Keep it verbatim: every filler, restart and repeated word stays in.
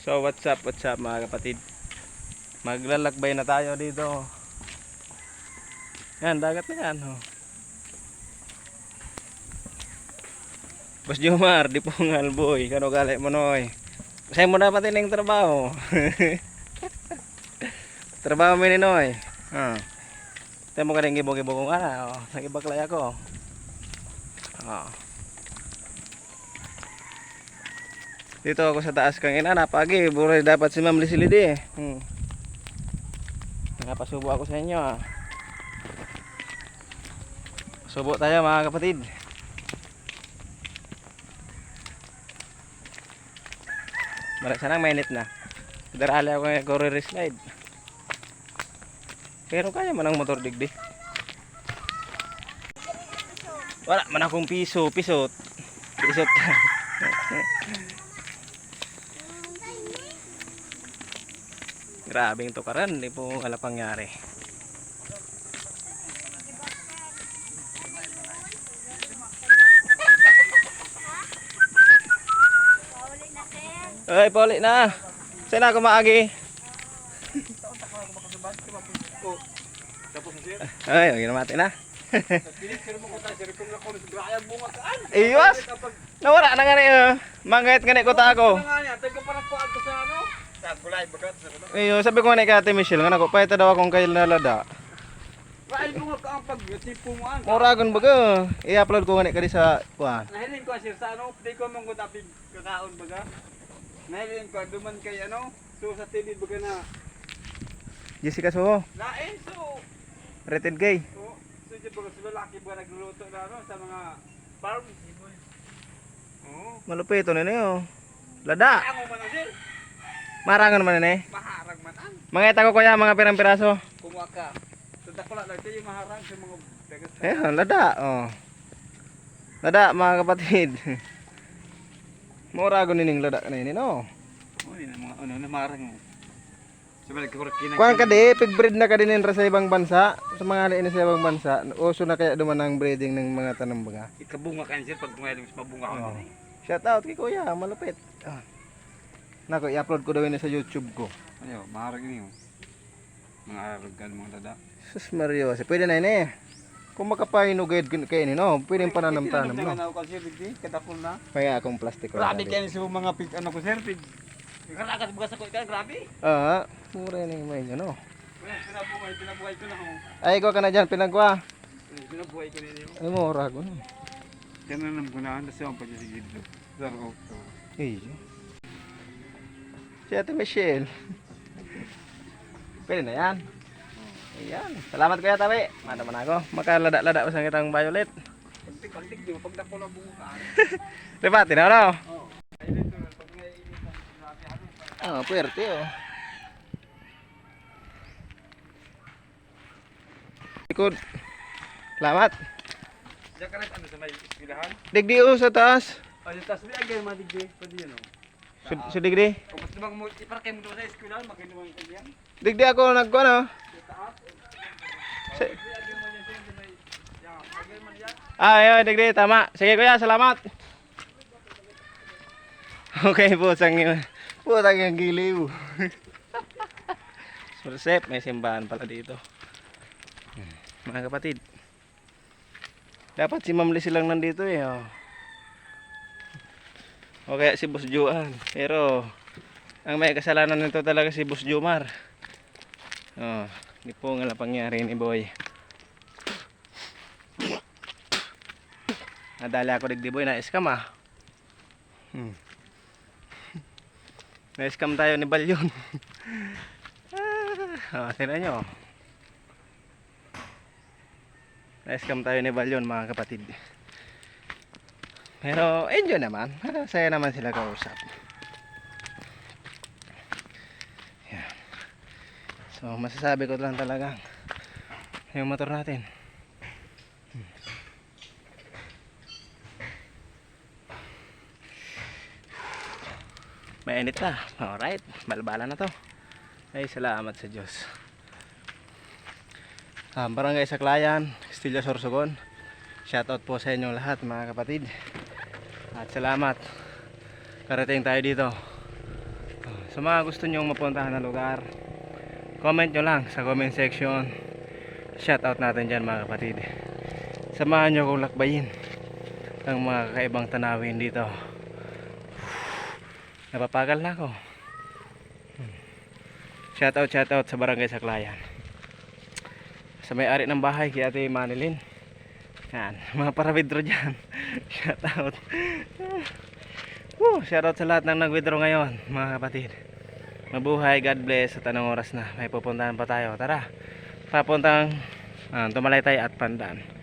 So what's up, what's up mga kapatid? Maglalakbay na tayo dito. Yan, dagat na yan, oh. Boss Jomar, di po nga alboy. Kano gali mo, Noy? Sa'yo mo dapat ining trabaho. Trabaho mo ini, Noy. Ah. Tingnan mo kaning gibo-gibo ko nga na, oh. Nag-ibaklay ako. Oh. Dito ako sa taas kang ina, napagi, buray dapat si Ma'am Leslie di eh. Hmm. Napasubo ako sa inyo, ah. Subo tayo, mga kapatid. Mara, sanang mainit na. Darali ako ng Corey slide. Pero kaya man ang motor digdi. Wala man akong piso, pisot. Pisot. Grabeng tukaran, di po wala pangyari. Ay, pauli na. Saan ako maagi? Ay, ang ginamati na. Iwas! Nawara na nga ni, oh. Mangayat nga ni kuta ako. Iyo, sabi ko nga ni ka Ate Michelle, nga nako, pahita daw akong kail na lada. Ay, bunga ka ang pag-tipo mo, ah. Moragon baga. I-upload ko nga ni kadi sa, kuan. Nahiling ko, sir, sa ano, di ko mong kutapig kakaon baga. Nahiling ko, duman kay ano, so sa T V baga na. Jessica Soho. Lain, so. Rated gay. Oh, so di baga sa lalaki baga nagluluto na ano, sa mga farm. Oo. Malupit, ano na yun? Lada. Ano man na, sir? Marangon man na eh. Maharag man ang. Mga ita ko kuya, mga pirang piraso. Kumuha ka. Sa dakula lang siya yung maharag sa mga dagat. Eh, lada, oh. Lada, mga kapatid. Moragon nining lada na ini, no? Oh, yun ang mga ano, na maharag mo. Sa balik ko, kinag- Kuwan ka di, pig-breed na ka din ra sa ibang bansa. Sa mga hali na sa ibang bansa, uso na kaya duman ang breeding ng mga tanom baga. Ikabunga ka, sir, pag bunga, mas mabunga ako Oo. Din eh. Shout out kay Kuya, malupit. Ah. Nako, i-upload ko daw yun sa YouTube ko. Ayo, maharag niyo. Mga arog kan, mga dada. Sus Mario, si pwede na yun eh. Kung makapahinugay kayo, no? Pwede yung pananam-tanam, no? Ano, kasi, digdi, kadakol na. May akong plastiko. Grabe na kayo sa mga pig, ano ko, sir, pig. Karakas bukas ako, ikaw, grabe. Ah, mura yun yung may, ano. Wala, pinabuhay, pinabuhay ko na, oh. Ay, ikaw ka na dyan, pinagwa. Eh, pinabuhay ko na yun. Ay, mura ko na. Yan ang namgunaan, kasi ang pagsisigid. Sir, oh, oh. Iyo. Si Ate Michelle. Pwede na yan. Ayan. Salamat, Kuya Tabi. Mada man ako. Makalada-lada pa sa kitang violet. Pagtik-pagtik, di ba? Pag dako na buka. Di ba? Tinaw na, oh. Oo. Ay, dito na. Pag naiinit ang sinabi, ano, Ah, puwerte, oh. Likod. Salamat. Diyan ka rin, ano, sa may eskwelahan? Digdi, oh, sa taas. Oh, yung taas, may agay, madigdi. Pwede yun, oh. Su-, su digdi? O, mas naman mo, iparkay mo doon sa eskwelahan, maganda man yan. Digdi ako nagkuha, no? Sa taas. Sa May agay mo yan, sir, may, yan, agay mo yan. Ah, ayun, digdi, tama. Sige, kuya, salamat. Okay, putang ina. Putang ina, giliw. Joseph, may simbahan pala dito. Mga kapatid, dapat si Ma'am Lizzie lang nandito eh, oh. O kaya si Boss Joan. Pero, ang may kasalanan nito talaga si Boss Jomar. Oh, di po nga lang pangyari ni Boy. Nadali ako digdi, Boy, na-scam, ah. Hmm. Na-scam tayo ni Balyon. Ah, oh, tingnan nyo. Na-scam tayo ni Balyon, mga kapatid. Pero enjoy naman. Ah, saya naman sila kausap. Yan. So, masasabi ko lang talaga, yung motor natin. Mainit na. Alright. Balbala na to. Ay, salamat sa Diyos. Ah, Barangay Saklayan, Castillo, Sorsogon. Shoutout po sa inyong lahat, mga kapatid. At salamat. Karating tayo dito. Ah, Sa mga gusto nyong mapuntahan na lugar, comment nyo lang sa comment section. Shout out natin dyan, mga kapatid. Samahan nyo akong lakbayin ang mga kakaibang tanawin dito. Napapagal na ako. Shout out, shout out sa Barangay Saklayan. Sa may-ari ng bahay, kay Ate Manilyn. Yan, mga para-withdraw dyan. Shout out. Woo, shout out sa lahat ng nag-withdraw ngayon, mga kapatid. Mabuhay, God bless, at anong oras na? May pupuntahan pa tayo. Tara, papuntang ah, Tumalaytay at Pandan.